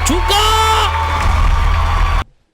Cunkan.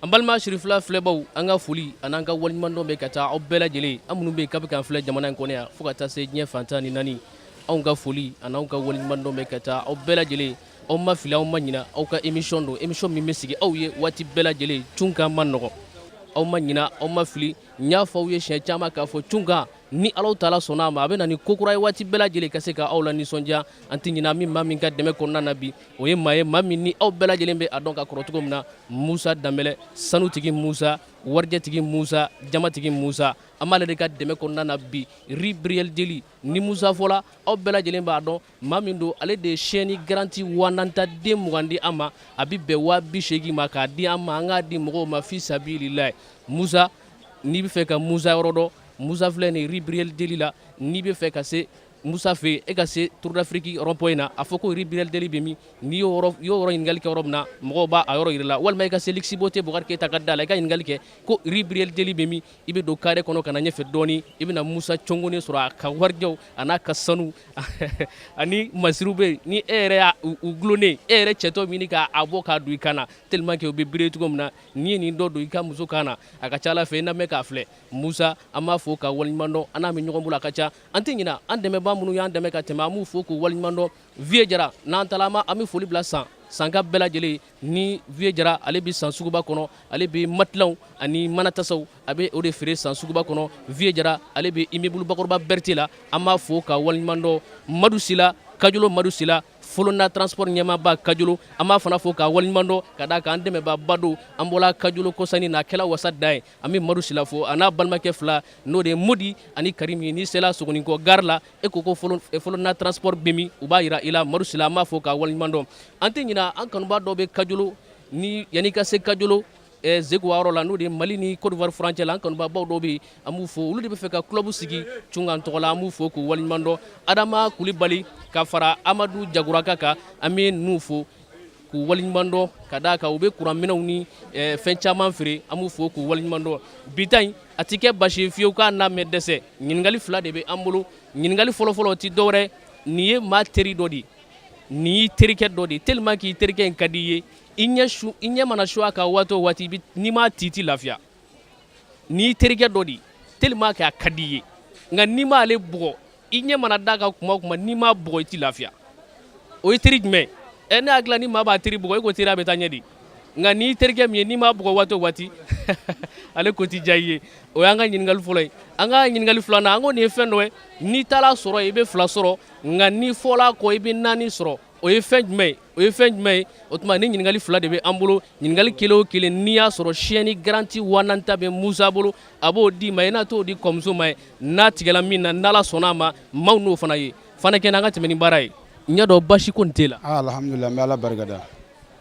An balima sirifila filɛbaw, an ka foli ani an ka waleɲumandɔn bɛ ka taa aw bɛɛ lajɛlen, an minnu bɛ yen k'a bɛ k'an filɛ jamana in kɔnɔ yan fo ka taa se diɲɛ fan 14. Anw ka foli ani anw ka waleɲumandɔn bɛ ka taa aw bɛɛ lajɛlen. Aw ma fili, aw ma ɲina, aw ka émission don, émission min bɛ sigi aw ye waati bɛɛ lajɛlen. Cunkan ma nɔgɔn, aw ma ɲina, aw ma fili. N y'a fɔ aw ye siɲɛ caman k'a fɔ cunkan ni Ala taala sɔnna a ma, a bɛ na ni ko kura ye waati bɛɛ lajɛlen ka se ka aw la nisɔndiya. An tɛ ɲina min, maa min ka dɛmɛ kɔnɔna na bi, o ye maa ye, maa min ni aw bɛɛ lajɛlen bɛ a dɔn ka kɔrɔ cogo min na, Musa Danbɛlɛ, sanutigi Musa, warijɛtigi Musa, jamatigi Musa. An b'ale de ka dɛmɛ kɔnɔna na bi, rue Briel Deli. Ni Musa fɔla, aw bɛɛ lajɛlen b'a dɔn maa min don. Ale de ye siyɛni garanti 40 000 ta den 20 di an ma, a bɛ bɛn 80 000 ma, k'a di an ma, an k'a di mɔgɔw ma fi sabililahi. Musa, n'i bɛ fɛ ka Musa yɔrɔ dɔn, Musa filɛ nin rue Briel Deli la. N'i bɛ fɛ ka se Musa fɛ yen, e ka se Tour d'Afrique rond-point na, a fɔ ko rue Briel Deli bɛ min. N'i y'o yɔrɔ ɲininkali kɛ yɔrɔ min na, mɔgɔw b'a a yɔrɔ yira la. Walima i ka se Luxe Beauté Bokari Keyita ka da la, i ka ɲininkali kɛ ko rue Briel Deli bɛ min. I bɛ don carré kɔnɔ ka na ɲɛfɛ dɔɔni, i bɛna Musa cɔngɔnnen sɔrɔ, a ka warijɛw a n'a ka sanu ani masiriw bɛ yen. Ni e yɛrɛ y'a u gulonnen, e yɛrɛ cɛtɔ ɲini k'a bɔ k'a don i kan na, tellement que u bɛ briller cogo min na. N'i ye nin dɔ don i ka muso kan na, a ka ca Ala fɛ i na mɛn k'a filɛ. Musa, an b'a fo ka waleɲuman dɔn. An n'a bɛ ɲɔgɔn bolo, a ka ca. An tɛ ɲina an dɛmɛbaa minnu y'an dɛmɛ ka tɛmɛ, an b'u fo k'u waleɲuman dɔn. Vieux Jara, n'an taara, an bɛ foli bila san sanka bɛɛ lajɛlen ni Vieux Jara. Ale bɛ san suguba kɔnɔ, ale bɛ matilaw ani manatasaw, a bɛ o de feere san suguba kɔnɔ. Vieux Jara, ale bɛ immeuble Bakɔrɔba Berete la. An b'a fo ka waleɲuman dɔn. Madu Sila Kajolo, Madu Sila Folona Transport ɲɛmaaba Kajolo, an b'a fana fo ka waleɲuman dɔn ka d'a kan an dɛmɛbaaba don. An bɔla Kajolo kɔsani na, a kɛla wasa dan ye. An bɛ Madu Sila fo, a n'a balimakɛ fila, n'o de ye Modi ani Karimi ye. N'i sera Sogonikɔ gare la, e ko ko Folona Transport bɛ min, u b'a yira i la. Madu Sila, an b'a fo ka waleɲuman dɔn. An tɛ ɲina an kanuba dɔ bɛ Kajolo ni yanni ka se Kajolo Zeguwa yɔrɔ la, n'o de ye Mali ni Côte d'Ivoire furancɛ la. An kanubabaw dɔw bɛ yen, an b'u fo. Olu de bɛ fɛ ka club sigi Cunkan tɔgɔ la, an b'u fo k'u waleɲuman dɔn. Adama Kulibali ka fara Amadu Jaguraka kan, an bɛ ninnu fo k'u waleɲuman dɔn ka d'a kan u bɛ kuranminɛnw ni fɛn caman feere. An b'u fo k'u waleɲuman dɔn. Bi ta in, a tɛ kɛ basi ye fiyewu k'a n'a mɛn dɛsɛ. Ɲininkali fila de bɛ an bolo. Ɲininkali fɔlɔfɔlɔ tɛ dɔwɛrɛ, nin ye maa teri dɔ de ye, nin y'i terikɛ dɔ de ye. Tellement k'i terikɛ in ka di i ye, i ɲɛ su, i ɲɛ mana su a kan waati o waati, n'i m'a ci, i ti lafiya. N'i y'i terikɛ dɔ de ye, tellement que a ka di i ye, nka n'i m'ale bugɔ, i ɲɛ mana d'a kan kuma o kuma, n'i m'a bugɔ, i ti lafiya. O ye teri jumɛn ɛ? Ne hakili la, ni maa b'a teri bugɔ, e ko teriya bɛ taa ɲɛ de. Nka n'i terikɛ min ye, n'i m'a bugɔ waati o waati, ale ko ti diya i ye. O y'an ka ɲininkali fɔlɔ ye. An ka ɲininkali filanan, an ko nin ye fɛn dɔ ye, n'i taara sɔrɔ, i bɛ fila sɔrɔ, nka n'i fɔla kɔ, i bɛ naani sɔrɔ. O ye fɛn jumɛn ye? O ye fɛn jumɛn ye? O tuma, ni ɲininkali fila de bɛ an bolo. Ɲininkali kelen o kelen, n'i y'a sɔrɔ, siyɛni garanti 40 000 ta bɛ Musa bolo, a b'o d'i ma. I n'a t'o di kɔmuso ma ye, n'a tigɛla min na, n'Ala sɔnna a ma, maaw n'o fana ye fana kɛ. An ka tɛmɛ ni baara ye. N y'a dɔn basi ko nin t'e la. Alhamdulillah, n bɛ Ala barikada.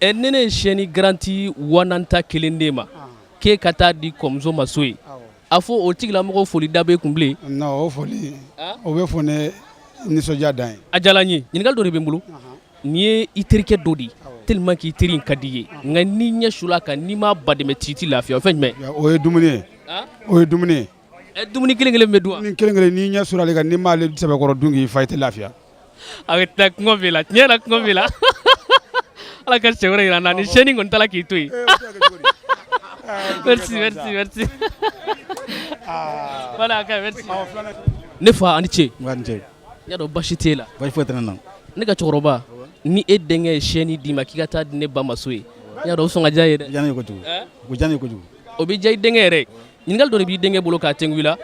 Ɛ, ne ye siyɛni garanti 40 000 ta kelen d'e ma k'e ka taa di kɔmuso ma so ye, a fɔ o tigilamɔgɔ foli da bɛ kun bilen? Non, o foli, o bɛ fɔ ne nisɔndiya dan ye. A diyara n ye. Ɲininkali dɔ de bɛ n bolo. Nin ye i terikɛ dɔ de ye, tellement k'i teri in ka di i ye, nka n'i ɲɛ sula kan, n'i m'a ba dɛmɛ ci, i t'i lafiya. O fɛn jumɛn? O ye dumuni ye, o ye dumuni ye. Ɛ, dumuni kelen kelen bɛ dun wa? Dumuni kelen kelen, n'i ɲɛ sula ale kan, n'i m'ale sɛbɛkɔrɔ dun k'i fa, i tɛ lafiya. A bɛ taa kɔngɔ b'e la, tiɲɛ yɛrɛ la, kɔngɔ b'e la. Ala ka siɲɛ wɛrɛ yira an na. Ni siyɛnni kɔni taara k'i to yen. Merci, merci, merci. Voilà, merci. Ne fa, ani ce. N ce. N y'a dɔn basi t'e la. Basi foyi tɛ ne na. Ne ka cɛkɔrɔba, ni e denkɛ ye siyɛnni d'i ma k'i ka taa di ne ba ma so ye, n y'a dɔn o sɔn ka diya ye dɛ. O diyara ne ye kojugu, o diyara ne ye kojugu. O bɛ diya i denkɛ yɛrɛ ye. Ɲininkali dɔ de b'i denkɛ bolo k'a tɛnku i la.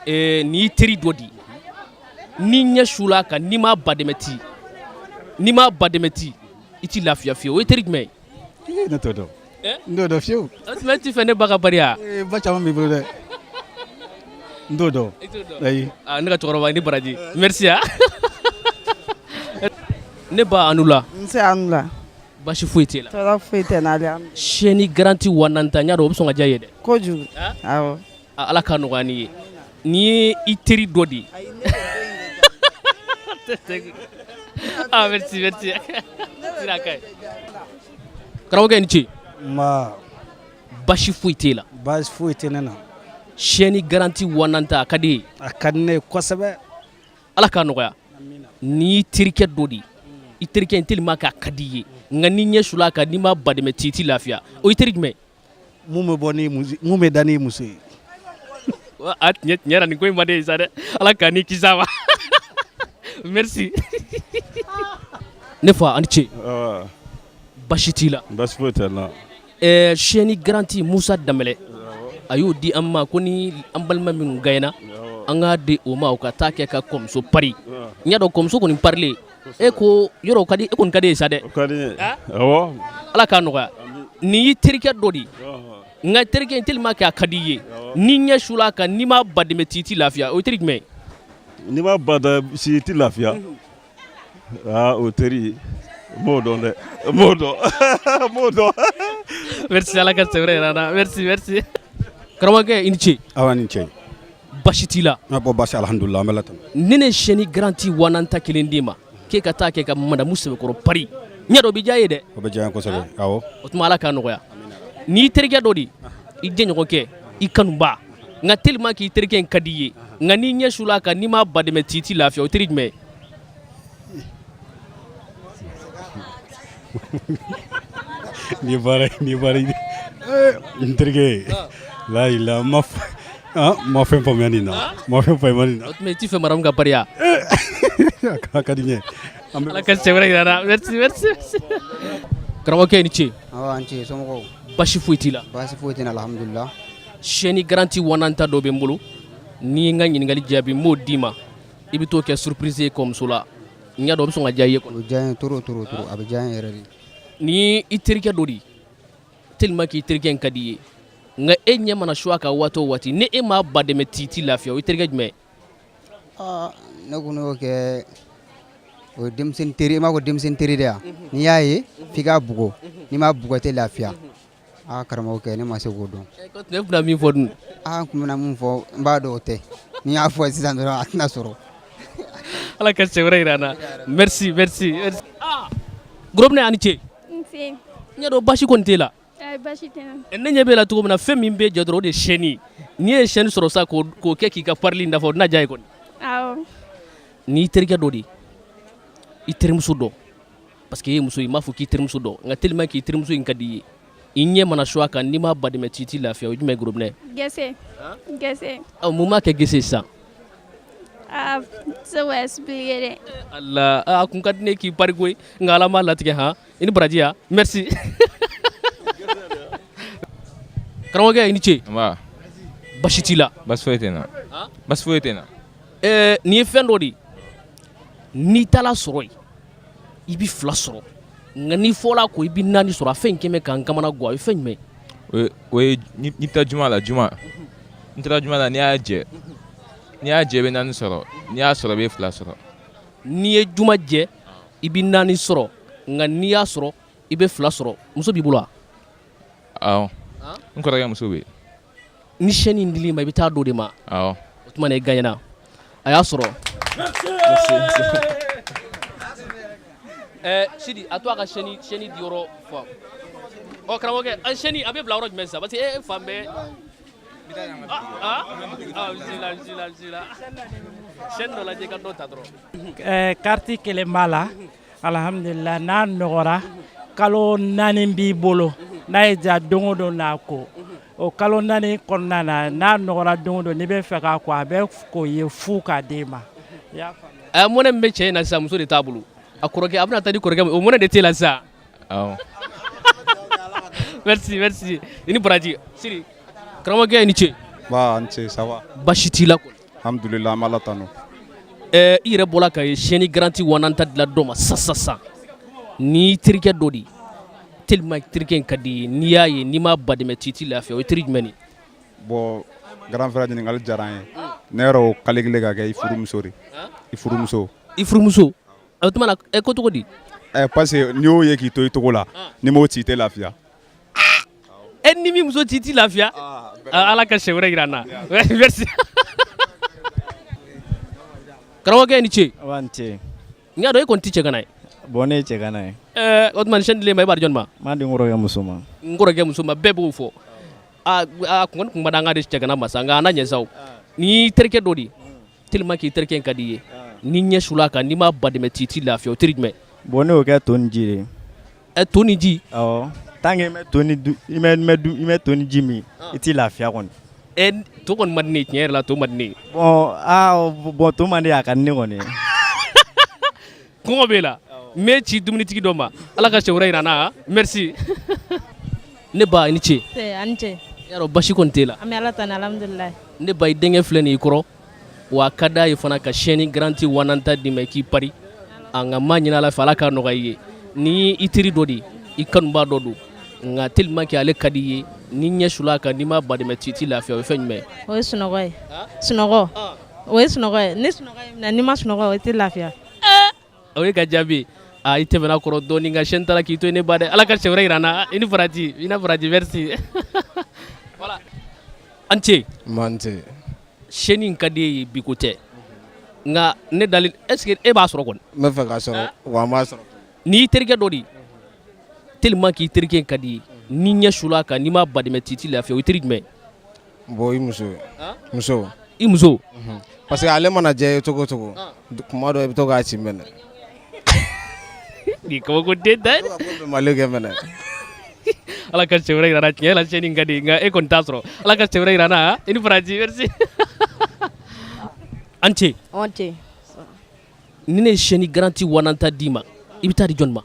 Nin y'i teri dɔ de ye, n'i ɲɛ sula a kan, n'i m'a ba dɛmɛ ti, n'i m'a ba dɛmɛ ti, i t'i lafiya fiyewu. O ye teri jumɛn ye? Ne t'o dɔn, n t'o dɔn fiyewu. O tuma, e t'i fɛ ne ba ka bari? Ba caman b'i bolo dɛ, n t'o dɔn, ayi. Aa, ne ka cɛkɔrɔba, i ni baraji, merci. Ah, ne ba, a ni wula. Nse, a ni wula. Basi foyi t'e la? Tɔɔrɔ foyi tɛ n na, alihamudulila. Siyɛni garanti 40 000 ta, n y'a dɔn o bɛ sɔn ka diya i ye dɛ. Kojugu, awɔ. Ala ka nɔgɔya n'i ye. Nin ye i teri dɔ de ye. Ah, merci, merci. Karamɔgɔkɛ, ni ce. Nba. Basi foyi t'e la? Baasi foyi tɛ ne na. Siyɛni garanti 40 000 ta, a ka di e ye? A ka di ne ye kosɛbɛ. Ala k'a nɔgɔya. Nin y'i terikɛ dɔ de ye. I terikɛ in, tellement k'a ka di i ye, nka n'i ɲɛ sula a kan, n'i m'a badɛmɛ ti, i ti lafiya. O ye teri jumɛn? Mun bɛ bɔ ni muso, mun bɛ da ni muso ye? A tiɲɛ tiɲɛ na, nin ko in man di ye sa dɛ. Ala k'a ni kisi a ma. Merci ne fa, a ni ce. Basi t'i la? Basi foyi tɛ n na. Ɛɛ, chaîne garantie, Musa Danbɛlɛ a y'o di an ma ko ni an balima minnu gagnera, an k'a di o ma, u ka taa kɛ ka kɔmuso pari. N y'a dɔn kɔmuso kɔni parilen, e ko yɔrɔ o ka di e kɔni, ka di ye sa dɛ. O ka di n ye, awɔ. Ala k'a nɔgɔya. Nin y'i terikɛ dɔ de ye, nka terikɛ in, tellement que a ka di i ye, n'i ɲɛ sula a kan, n'i m'a ba dɛmɛ ti, i ti lafiya. O ye teri jumɛn ye? N'i m'a ba da si, i ti lafiya. Aa, o teri n m'o dɔn dɛ, n m'o dɔn, n m'o dɔn. Merci, Ala ka sɛbɛrɛ yira an na. Merci, merci. Karamɔgɔkɛ, i ni ce. Awa, ni ce. Basi t'i la? Bon, basi, alhamdulillah, an bɛ la tanu. Ni ne chaîne garantie wa ta kelen d'i ma k'e ka taa kɛ ka madamu sɛbɛkɔrɔ pari, n y'a dɔn o bɛ diya ye dɛ. O bɛ diya n ye kosɛbɛ, awɔ. O tuma Ala k'a nɔgɔya. N'i terikɛ dɔ de, i jɛɲɔgɔnkɛ, i kanuba, nka tellement k'i terikɛ in ka di i ye, nka n'i ɲɛ sula a kan, n'i m'a ba dɛmɛ ti, i ti lafiya. O teri jumɛn ye? Ni baara ni baara, n terikɛ, la ila, ma fɛn faamuya nin na, ma fɛn faamuya nin na. O tuma i t'i fɛ madamu ka pariya? A ka di n ye. Ala ka sɛbɛrɛ yira n na. Merci, merci. Karamɔgɔkɛ, i ni ce. Awa, an ce. Somɔgɔw? Basi foyi t'i la? Baasi foyi tɛ n na, alhamdulillah. Chaîne garantie wananta dɔ bɛ n bolo. N'i ye n ka ɲininkali jaabi, n b'o d'i ma, i bɛ t'o kɛ surprise ye kɔmuso la. N y'a dɔn o bɛ sɔn ka diya i ye kɔni. O bɛ diya n ye trop trop trop, a bɛ diya n ye yɛrɛ de. Ni i terikɛ dɔ de ye, tellement k'i terikɛ in ka di i ye, nka e ɲɛ mana su a kan waati o waati, ni e m'a ba dɛmɛ ti, i ti lafiya. O ye terikɛ jumɛn ye? Aa, ne ko ne y'o kɛ, o ye denmisɛnnin teri, i m'a ko denmisɛnnin teri de yan. N'i y'a ye f'i k'a bugɔ, n'i m'a bugɔ i tɛ lafiya. Aa, karamɔgɔkɛ, ne ma se k'o dɔn. Ne tun bɛna min fɔ dun? Aa, n tun bɛna mun fɔ, n b'a dɔn o tɛ. N'i y'a fɔ sisan dɔrɔn, a tɛna sɔrɔ. Ala ka sɛbɛrɛ yira n na. Merci, merci. Ah, Gorobinɛ, a ni ce. Nse. N y'a dɔn basi kɔni t'e la. Ayi, basi tɛ n na. Ne ɲɛ b'e la cogo min na, fɛn min b'e jɛ dɔrɔn, o de ye chaîne ye. N'i ye chaîne sɔrɔ sisan k'o kɛ k'i ka parili nafa, o tɛna diya ye kɔni? Awɔ. N'i y'i terikɛ dɔ de ye, i terimuso dɔ, parce que e ye muso ye, n b'a fɔ k'i terimuso dɔ, nka tellement k'i terimuso in ka di i ye, i ɲɛ mana su a kan, n'i m'a ba dɛmɛ ti, i t'i lafiya. O ye jumɛn ye, Gorobinɛ? Gɛsɛ. Gɛsɛ. Ɔ, mun b'a kɛ gese sisan? Aa, n tɛ se k'o expliquer dɛ. Ala, a kun ka di ne ye k'i pari koyi, nka Ala m'a latigɛ. Han, i ni baraji ya. Merci karamɔgɔkɛ, i ni ce. Nba. Basi t'i la? Basi foyi tɛ n na. Basi foyi tɛ n na. Ɛɛ, nin ye fɛn dɔ de ye, n'i taara sɔrɔ yen, i bɛ fila sɔrɔ, nka n'i fɔla ko i bɛ naani sɔrɔ. A fɛn in kɛmɛ k'an kamana gan. A ye fɛn jumɛn? O ye n'i bɛ taa juma la, juma, n'i taara juma la, n'i y'a jɛ, n'i y'a jɛ, i bɛ naani sɔrɔ. N'i y'a sɔrɔ, i bɛ fila sɔrɔ. N'i ye juma jɛ, i bɛ naani sɔrɔ, nka n'i y'a sɔrɔ, i bɛ fila sɔrɔ. Muso b'i bolo wa? Awɔ, n kɔrɔkɛ muso bɛ yen. Ni chaîne in dil'i ma, i bɛ taa d'o de ma? Awɔ. O tuma na i gagnera, a y'a sɔrɔ. Ɛɛ Sidi, a to a ka chaîne di yɔrɔ fɔ. Ɔ, karamɔgɔkɛ, an chaîne a bɛ bila yɔrɔ jumɛn sisan? Parce que e fan bɛɛ. Ah ah, bisimila, bisimila, bisimila. Chaîne dɔ lajɛ, i ka dɔ ta dɔrɔn. Ɛɛ, carte kelen b'a la, alhamdulillah. N'a nɔgɔra, kalo 4 b'i bolo. N'a ye diya, don o don n'a ko, o kalo 4 kɔnɔna na, n'a nɔgɔra don o don, n'i bɛ fɛ k'a ko, a bɛ k'o ye fu k'a d'e ma. I y'a faamuya? Ɛ, mɔnɛ min bɛ cɛ in na sisan, muso de t'a bolo. A kɔrɔkɛ, a bɛna taa di kɔrɔkɛ ma, o mɔnɛ de t'e la sisan. Awɔ. Merci, merci, i ni baraji. Sidi, karamɔgɔkɛ, i ni ce. Ba, an ce, ça va? Basi t'i la kɔni? Alhamdulillah, an b'Ala tanu. Ɛɛ, i yɛrɛ bɔra ka ye chaîne garantie wananta dilan dɔ ma sisan sisan. N'i terikɛ dɔ de ye, tellement terikɛ in ka di i ye, n'i y'a ye, n'i m'a ba dɛmɛ ti, i t'i lafiya. O ye teri jumɛn de ye? Bon, grand frère, ɲininkali diyara n ye. Ne yɛrɛ y'o calculer ka kɛ i furumuso de, i furumuso. I furumuso? O tuma na, ɛ, ko cogo di? Ɛ, parce que n'i y'o ye k'i to i togo la, n'i m'o ci, i tɛ lafiya. E, ni min muso ci, i t'i lafiya. Ala ka siɲɛ wɛrɛ jira an na. Merci karamɔgɔkɛ, i ni ce. Wa ni ce. N y'a dɔn e kɔni tɛ cɛgana ye. Bon, ne ye cɛgana ye. Ɛɛ, o tuma ni chaîne dilen ma, e b'a di jɔni ma? N b'a di n kɔrɔkɛ muso ma. N kɔrɔkɛ muso ma, bɛɛ b'o fɔ. A a kun kɔni kun ma d'an ka di cɛgana ma sa, nka a na ɲɛ sa. O n'i terikɛ dɔ de ye, tellement k'i terikɛ in ka di i ye, n'i ɲɛ sula a kan, n'i m'a ba dɛmɛ ti, i t'i lafiya. O teri jumɛn? Bon, ne y'o kɛ to ni ji de ye. Ɛ, to ni ji? Awɔ, tant que i mɛ to ni du i mɛ i mɛ du i mɛ to ni ji min, i t'i lafiya kɔni. Ɛ, to kɔni man di ne ye, tiɲɛ yɛrɛ la, to man di ne ye. Bon, aa, bon, to man di, a ka di ne kɔni ye. Kɔngɔ b'e la, n b'e ci dumunitigi dɔ ma. Ala ka siɲɛ wɛrɛ yira n na. Merci, ne ba, i ni ce. A ni ce. Y'a dɔn basi kɔni t'e la? An bɛ Ala tanu, alhamdulilayi. Ne ba, i denkɛ filɛ nin y'i kɔrɔ wa, a ka d'a ye fana ka chaîne garantie wananta d'i ma i k'i pari a. Nka n b'a ɲini Ala fɛ, Ala k'a nɔgɔya i ye. Ni i teri dɔ de, i kanuba dɔ don, nka tellement que ale ka di i ye, ni ɲɛ sula a kan, n'i ma badɛmɛ ci, i t'i lafiya. O ye fɛn jumɛn ye? O ye sunɔgɔ ye. Sunɔgɔ, o ye sunɔgɔ ye. Ni sunɔgɔ y'i minɛ, n'i ma sunɔgɔ, i tɛ lafiya. O ye ka jaabi. A i tɛmɛna kɔrɔ dɔɔni, nka chaîne taara k'i to ne ba dɛ. Ala ka siɲɛ wɛrɛ yira n na. I ni baraji, i ni baraji, merci. Voilà, an ce. Man ce. Chaîne in ka di e ye bi ko tɛ, nka ne dalen, est ce que e b'a sɔrɔ kɔni? N bɛ fɛ k'a sɔrɔ wa, n b'a sɔrɔ. N'i y'i terikɛ dɔ de ye, tellement k'i terikɛ in ka di i ye, n'i ɲɛ sula a kan, n'i ma badɛmɛ ci, i t'i lafiya. O ye teri jumɛn ye? Bon, i muso ye. Muso. I muso? Parce que ale mana diya i ye cogo o cogo, kuma dɔ i bɛ to k'a ci mɛnɛ. Nin kabako den ta ye. Mali kɛ mɛnɛ. Ala ka siɲɛ wɛrɛ yira n na. Tiɲɛ yɛrɛ la, chaîne in ka di, nka e kɔni t'a sɔrɔ. Ala ka siɲɛ wɛrɛ yira n na. I ni baraji, merci, an ce. An ce. Ni ne ye chaîne garantie wananta d'i ma, i bɛ taa di jɔni ma?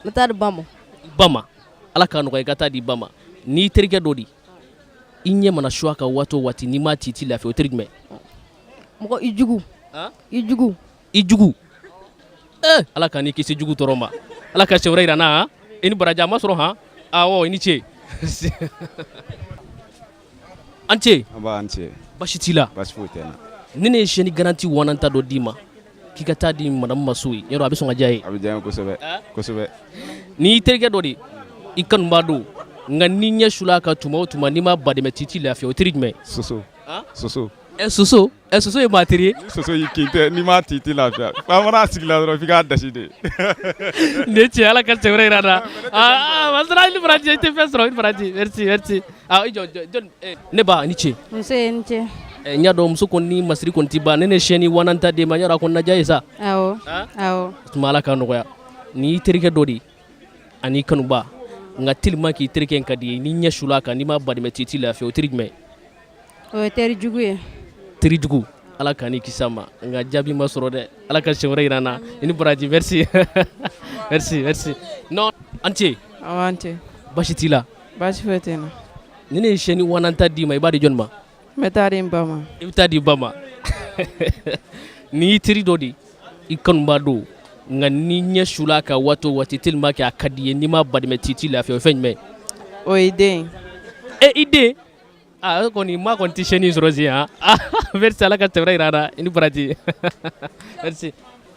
N bɛ taa di ba ma. Ba ma. Ala k'a nɔgɔya i ka taa di ba ma. N'i terikɛ dɔ di, i ɲɛ mana su a kan waati o waati, n'i m'a ci, i t'i lafiya. O teri jumɛn? Mɔgɔ i jugu. I jugu. I jugu. Ala k'an kisi jugu tɔɔrɔ ma. Ala ka siɲɛ wɛrɛ yira n na. I ni baraji. A ma sɔrɔ han. Awɔ, i ni ce, an ce. An ce. Basi t'i la? Basi foyi tɛ n na. Ni ne ye chaîne garantie wananta dɔ d'i ma k'i ka taa di madame ma so ye, yɔrɔ a bɛ sɔn ka diya ye? A bɛ diya n ye kosɛbɛ kosɛbɛ. N'i y'i terikɛ dɔ de, i kanuba don, nka n'i ɲɛ sula a kan tuma o tuma, n'i ma badɛmɛ ci, i t'i lafiya. O teri jumɛn? Soso. Soso. Ɛ, soso. Ɛ, soso ye maa teri ye? Ni soso y'i kin tɛ, n'i m'a ci, i t'i lafiya. Fa mana sigi la dɔrɔn, f'i k'a dasi de. Nin ye tiɲɛ. Ala ka siɲɛ wɛrɛ yira n na. Aa, masara, i ni baraji, i tɛ fɛn sɔrɔ. I ni baraji, merci, merci. Aa, i jɔ jɔn? Ne ba, i ni ce. Nse, i ni ce. N y'a dɔn muso kɔni ni masiri kɔni tɛ ban. Ne ne chaîne wananta d'e ma, n y'a dɔn a kɔni na diya ye sa. Awɔ, awɔ. Tuma Ala k'a nɔgɔya. N'i y'i terikɛ dɔ de ye ani kanuba, nka tellement k'i terikɛ in ka di ye, n'i ɲɛ sula a kan, n'i ma badɛmɛ ci, i t'i lafiya. O teri jumɛn? O ye teri jugu ye. Teri jugu, Ala k'an n'i kisi a ma. Nka jaabi ma sɔrɔ dɛ. Ala ka siɲɛ wɛrɛ yira n na. I ni baraji, merci, merci, merci. Non, an ce. Awɔ, an ce. Basi t'i la? Basi foyi tɛ n na. Ni ne ye chaîne wananta d'i ma, i b'a di jɔni ma? N bɛ taa di n ba ma. I bɛ taa di ba ma. N'i y'i teri dɔ de, i kanuba don, nka n'i ɲɛ sula a kan waati o waati, tellement que a ka di i ye, n'i ma badɛmɛ ci, i t'i lafiya. O ye fɛn jumɛn ye? O ye den. E, i den. Aa, e kɔni ma kɔni tɛ chaîne sɔrɔ sisan. Ah, merci. Ala ka siɲɛ wɛrɛ yira an na. I ni baraji, merci.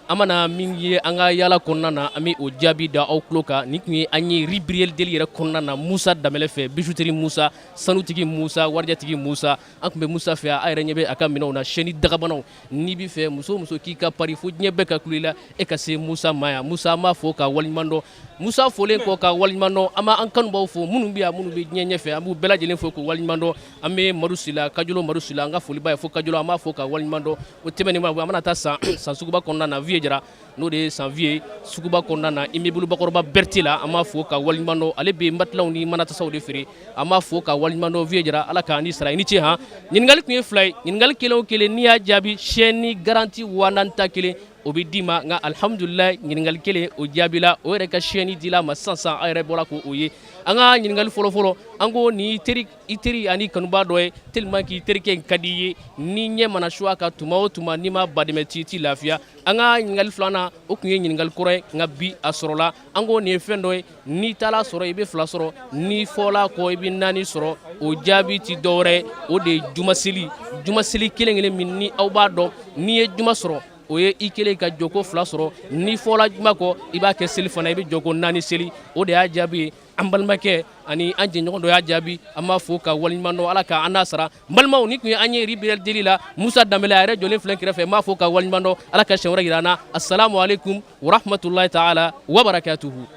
An mana min ye an ka yaala kɔnɔna na, an bɛ o jaabi da aw tulo kan. Nin tun ye an ye rue Briel Deli yɛrɛ kɔnɔna na, Musa Danbɛlɛ fɛ, bijouterie Musa, sanutigi Musa, warijɛtigi Musa. An tun bɛ Musa fɛ. A yɛrɛ ɲɛ bɛ a ka minɛnw na, chaîne dagabanaw. N'i bɛ fɛ muso o muso k'i ka pari fo diɲɛ bɛɛ ka kulo i la, e ka se Musa ma yan. Musa, an b'a fo ka waleɲuman dɔn. Musa folen kɔ ka waleɲuman dɔn, an b'an kanubaw fo, minnu bɛ yan, minnu bɛ diɲɛ ɲɛfɛ, an b'u bɛɛ lajɛlen fo k'u waleɲuman dɔn. An bɛ Madu Sila Kajolo, Madu Sila, an ka foli b'a ye fo Kajolo. An b'a fo ka waleɲuman dɔn. O tɛmɛnen ma, an mana taa san san suguba kɔnɔna na, Vieux Jara, n'o de ye San Vieux suguba kɔnɔna na, immeuble bakɔrɔba Berete la, an b'a fo ka waleɲuman dɔn. Ale bɛ matelasw ni manatasaw de feere. An b'a fo ka waleɲuman dɔn. Vieux Jara, Ala k'an ni sara, i ni ce. Han, ɲininkali tun ye fila ye. Ɲininkali kelen o kelen, n'i y'a jaabi, chaîne garantie wananta kelen o bɛ d'i ma. Nka alihamudulila, ɲininkali kelen o jaabila, o yɛrɛ ka chaîne dila ma sisan sisan. Aw yɛrɛ bɔra k'o ye. An ka ɲininkali fɔlɔfɔlɔ, an ko ni teri, i teri ani kanuba dɔ ye, tellement k'i terikɛ in ka di i ye, ni ɲɛ mana su a kan tuma o tuma, n'i ma badɛmɛ ci, i t'i lafiya. An ka ɲininkali filanan, o tun ye ɲininkali kɔrɔ ye, nka bi a sɔrɔla. An ko nin ye fɛn dɔ ye, n'i taara sɔrɔ, i bɛ fila sɔrɔ, n'i fɔla kɔ, i bɛ naani sɔrɔ. O jaabi ti dɔwɛrɛ ye, o de ye jumaseli. Jumaseli kelen kelen min ni aw b'a dɔn, n'i ye juma sɔrɔ, o ye i kelen ka jɔko fila sɔrɔ. N'i fɔla juma kɔ, i b'a kɛ seli fana, i bɛ jɔko naani seli. O de y'a jaabi ye. An balimakɛ ani an jɛɲɔgɔn dɔ y'a jaabi. An b'a fo ka waleɲuman dɔn. Ala ka an n'a sara. N balimaw, ni tun ye an ye rue Briel Deli la, Musa Danbɛlɛ, a yɛrɛ jɔlen filɛ kɛrɛfɛ. N b'a fo ka waleɲuman dɔn. Ala ka siɲɛ wɛrɛ yira an na. Assalamu alaikum warahmatullahi taala wabarakatuhu.